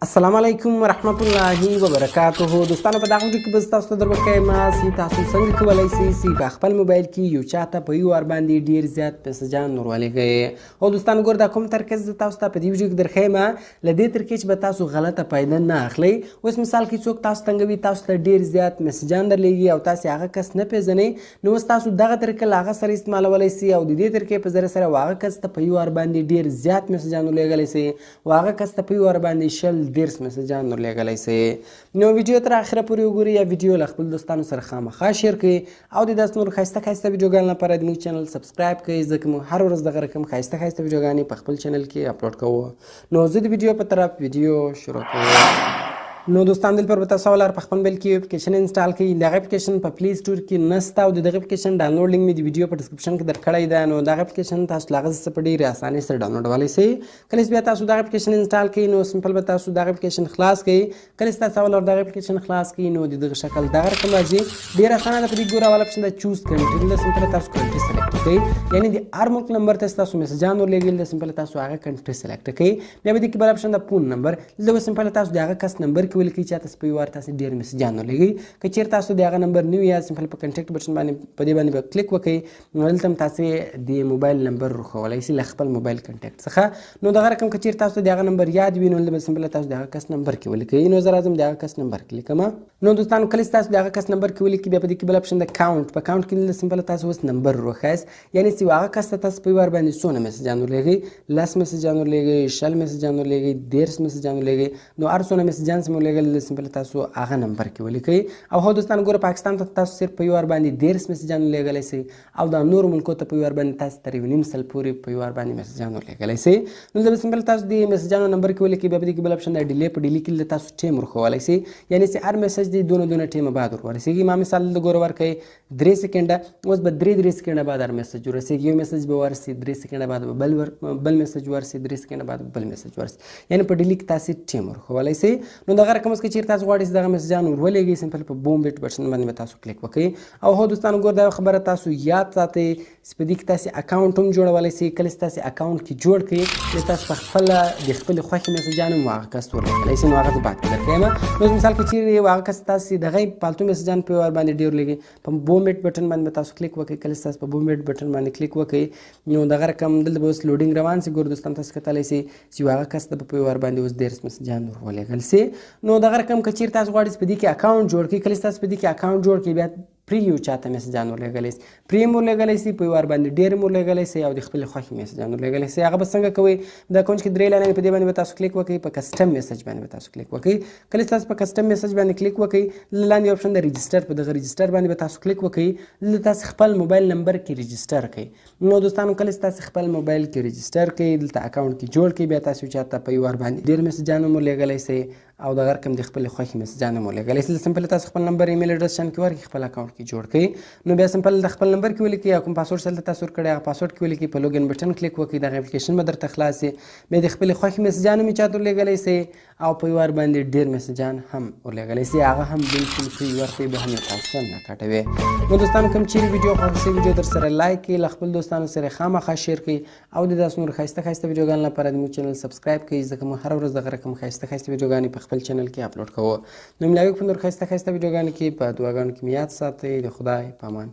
السلام علیکم ورحمت الله وبرکاته. دوستانو، په دغه ویډیو کې به تاسو ته در وښیم چې تاسو څنګه کولی شئ چې په خپل موبایل کې یو چاته په یو وار باندې ډیر زیات میسجان ور ولیږئ. او دوستانو ګور، دا کوم طریقه زه تاسو ته په دې ویډیو کې درښیم، له دې طریقې چې به تاسو غلطه فایده نه اخلئ. اوس مثال کې څوک تاسو تنګوي، تاسو ته ډیر زیات میسجان درلیږي او تاسو هغه کس نه پیژنئ، نو اوس تاسو دغه طریقه له هغه سره استعمالولی شئ او د دې طریقې په ذریعه سره هغه کس ته په یو وار باندې ډیر زیات میسجان ورلیږلی شئ او هغه کس ته په یو وار باندې 20 30 میسجان ورلیږلی شئ. نو ویډیو تر اخره پورې وګورئ یا ویډیو له خپل دوستانو سره خامخا share کړئ او د داسې نورو ښایسته ښایسته ویډیوګانو لپاره د موږ channel subscribe کړئ، ځکه موږ هر ورځ دغه رقم ښایسته ښایسته ویډیوګانې په خپل channel کې اپلوډ کوو. نو زه د ویډیو په طرف ویډیو شروع کوم. نو دوستان، دلته پر تاسو ولر په خپل موبایل کې اپلیکیشن install کړئ. دغه اپلیکیشن په Play Store کې نشته او د دغه اپلیکیشن download link مې د ویډیو په description کې درکړی دی. نو دغه اپلیکیشن تاسو له هغه څخه په ډېرې اسانۍ سره ډاونلوډولی شئ. کله چې بیا تاسو دغه اپلیکیشن install کړئ، نو simple به تاسو دغه اپلیکیشن خلاص کړئ. کله چې تاسو ولر دغه اپلیکیشن خلاص کړئ، نو د دغه شکل دغه رقم راځي. ډېر اسانه ده. په دې ګوره اول اپشن ده choose country، دلته simple تاسو country select کړئ، یعنې د هر ملک نمبر ته تاسو میسجان ورلېږئ، دلته simple تاسو هغه country select کړئ. بیا به دې کې بل اپشن ده phone number، دلته به simple تاسو د هغه کس نمبر کې ولیکئ چې تاسو په یو وار تاسو ډېر میسجان ورلېږئ. که چېرې تاسو د هغه نمبر نه وي، یا simple په contact button باندې په دې باندې به کلیک وکړئ، نو دلته هم تاسو د موبایل نمبر ورښولی شئ له خپل موبایل contact څخه. نو دغه رقم که چېرې تاسو د هغه نمبر یاد وي، نو دلته به simple تاسو د هغه کس نمبر کې ولیکئ. نو زه راځم د هغه کس نمبر کې لیکم. نو دوستانو، کله چې تاسو د هغه کس نمبر کې ولیکئ، بیا په دې کې بل اپشن د count، په count کې دلته simple تاسو اوس نمبر وروښیاست، یعنې چې هغه کس ته تاسو په یو وار باندې څونه میسجان ورلېږئ، 10 میسجان ورلېږئ، 20 میسجان ورلېږئ، 30 میسجان ورلېږئ. نو هر څونه میسجان چې مو ورلېږل، simple تاسو هغه نمبر کې ولیکئ. او هو دوستان ګوره، پاکستان ته تاسو صرف په یو وار باندې 30 میسجان ورلېږلی شئ او دا نورو ملکو ته په یو وار باندې تاسو تر 1.5 سل پورې په یو وار باندې میسجان ورلېږلی شئ. نو دلته simple تاسو د میسجانو نمبر کې ولیکئ. بیا په دې کې بل اپشن د delay، په delay کې دلته تاسو ټیم ورښولی شئ، یعنې چې هر میسج دی دونه دونه ټیم بعد ورسېږي. ما مثال دلته ګوره ورکوي 3 سیکنډه، اوس به درې درې سیکنډه بعد هر میسج ورسېږي. یو میسج به ورسي، 3 سیکنډه بعد به بل میسج ورسي، 3 سیکنډه بعد به بل میسج ورسي، یعنې په delay کې تاسو ټیم ورښولی شئ. نو دغه رقم اوس که چېرې تاسو غواړئ چې دغه میسجان ور ولېږئ، simple په boom it button باندې به تاسو کلیک وکړئ. او هو دوستانو ګور، دا خبره تاسو یاد ساتئ چې په دې کې تاسو اکاونټ هم جوړولی شئ. کله چې تاسو اکاونټ کې جوړ کړئ، نو تاسو په خپله د خپلې خوښې میسجان هم هغه کس ته ورلېږلی شئ. نو هغه زه بعد کې درښیم. نو مثال که چېرې هغه کس تاسو دغه پالتو میسجان په وار باندې ډېر لېږئ، په boom it button باندې به تاسو کلیک وکړئ. کله چې تاسو په boom it button باندې کلیک وکړئ، نو دغه رقم دلته به اوس loading روان سي. ګور دوستان، تاسو کتلی شئ چې هغه کس ته به په وار باندې اوس 30 میسجان ور ولېږل سي. نو دغه رقم که چېرې تاسو غواړئ چې په دې کې اکاونټ جوړ کړئ، کله چې تاسو په دې کې اکاونټ جوړ کړئ، بیا پرې یو چاته میسجان ورلېږلی سي، پرې هم ورلېږلی سي، په یو وار باندې ډېر هم ورلېږلی سي او د خپلې خوښې میسجان ورلېږلی سي. هغه به څنګه کوئ؟ دا کونج کې درې لاینې، په دې باندې به تاسو کلیک وکړئ، په custom message باندې به تاسو کلیک وکړئ. کله چې تاسو په custom message باندې کلیک وکړئ، لاندې اپشن د register، په دغه register باندې به تاسو کلیک وکړئ. دلته تاسو خپل موبایل نمبر کې register کړئ. نو دوستانو، کله چې تاسو خپل موبایل کې register کړئ، دلته اکاونټ کې جوړ کړئ، بیا تاسو چاته په یو وار باندې ډېر میسجان هم ورلېږلی سئ او دغه رقم د خپلې خوښې میسجان هم ورلېږلی سئ. simple تاسو خپل نمبر، email address شان کې ورکړئ، خپل اکاونټ کې جوړ کړئ. نو بیا simple د خپل نمبر کې ولیکئ او کوم پاسورډ چې تاسو ورکړی، هغه پاسورډ کې ولیکئ، په login button کلیک وکړئ، دغه اپلیکیشن به درته خلاص سي. بیا د خپلې خوښې میسجان هم چاته ورلېږلی سئ او په یو وار باندې ډېر میسجان هم ورلېږلی سئ، هغه هم بالکل free، ورته به هم یو تاسو نه کټوي. نو دوستانو، کوم چیرې ویډیو خوښ سي، ویډیو در سره like کړئ، له خپل دوستانو سره خامخا share کړئ او د داسې نورو ښایسته ښایسته ویډیوګانو لپاره د موږ channel subscribe کړئ، ځکه موږ هره ورځ دغه رقم ښایسته ښایسته ویډیوګانې په خپل channel کې اپلوډ کوو. نو ملاوي په نور ښایسته ښایسته ویډیوګانو کې. په دعاګانو کې مې یاد ساتئ. د خدای په امان.